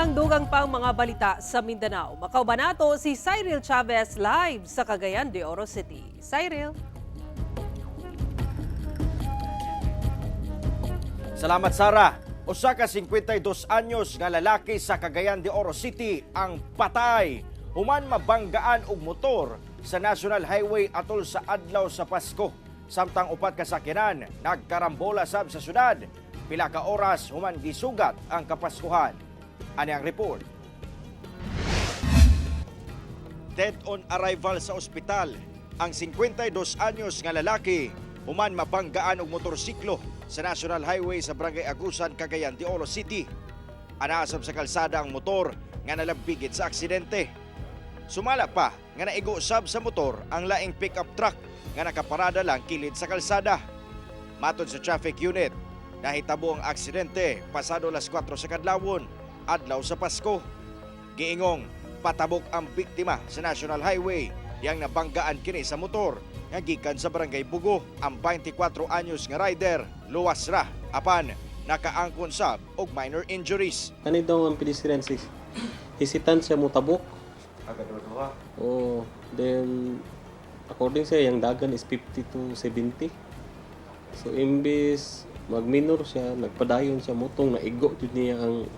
Ang dugang pang mga balita sa Mindanao. Makauban nato si Cyril Chavez live sa Cagayan de Oro City. Cyril. Salamat, Sara. Usa ka 52 anyos nga lalaki sa Cagayan de Oro City ang patay human mabanggaan og motor sa National Highway atol sa adlaw sa Pasko. Samtang upat ka sakyanan nagkarambola sab sa syudad pila ka oras human gisugat ang Kapaskuhan. Ani ang report. Dead on arrival sa ospital ang 52 anyos nga lalaki human mabanggaan og motorsiklo sa National Highway sa Barangay Agusan, Cagayan de Oro City. Anaasab sa kalsada ang motor nga nalambigit sa aksidente. Sumala pa nga naigo sab sa motor ang laing pickup truck nga nakaparada lang kilid sa kalsada. Matod sa traffic unit, nahitabo ang aksidente pasado alas 4 sa kadlawon, adlaw sa Pasko. Giingong patabok ang biktima sa National Highway yang nabanggaan kini sa motor nga gikan sa Barangay Bugo. Ang 24 anyos nga rider luwas ra apan nakaangkon sab og minor injuries. Kani daw ang pedestrian si hesitant siya motabok. Oh, then according sa iyang dagan is 50 to 70. So imbis magminor siya, nagpadayon siya motong naigo jud niya ang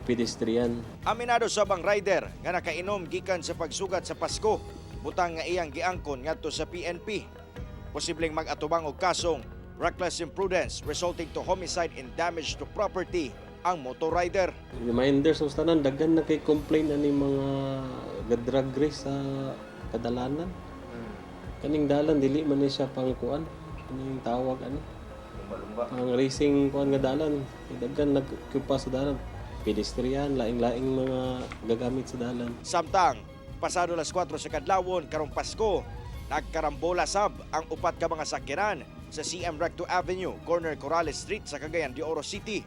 pedestrian. Aminado sab ang rider nga nakainom gikan sa pagsugat sa Pasko, butang nga iyang giangkon ngadto sa PNP. Posibleng mag-atubang og kasong reckless imprudence resulting to homicide and damage to property ang motor rider. Reminder sa tanan, daghan na kay complain ani mga drag race sa kadalanan. Kaning dalan dili man ni siya pang kuan, kaning tawag ani. Ang racing kuan nga dalan, kay daghan nagkupa sa dalan. Pedestrian, laing-laing mga gagamit sa dalan. Samtang pasado las 4 sa kadlawon karong Pasko, nagkarambola sab ang upat ka mga sakyanan sa CM Recto Avenue, corner Corrales Street sa Cagayan de Oro City.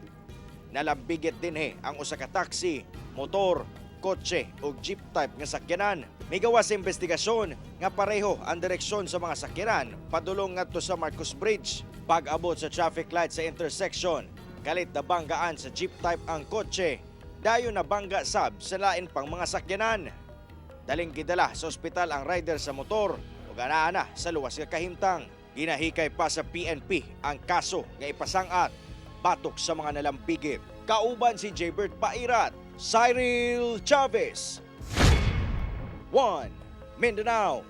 Nalambigit dinhi ang usa ka taxi, motor, kotse ug jeep type nga sakyanan. Migawas sa investigasyon nga pareho ang direksyon sa mga sakyanan padulong ngadto sa Marcos Bridge. Pag-abot sa traffic light sa intersection, kalit nabanggaan sa jeep type ang kotse. Dayon nabangga sab sa lain pang mga sakyanan. Daling gidala sa ospital ang rider sa motor ug anaa sa luwas nga kahimtang. Ginahikay pa sa PNP ang kaso nga ipasangat batok sa mga nalambigit. Kauban si Jaybert Pairat, Cyril Chavez. 1 Mindanao.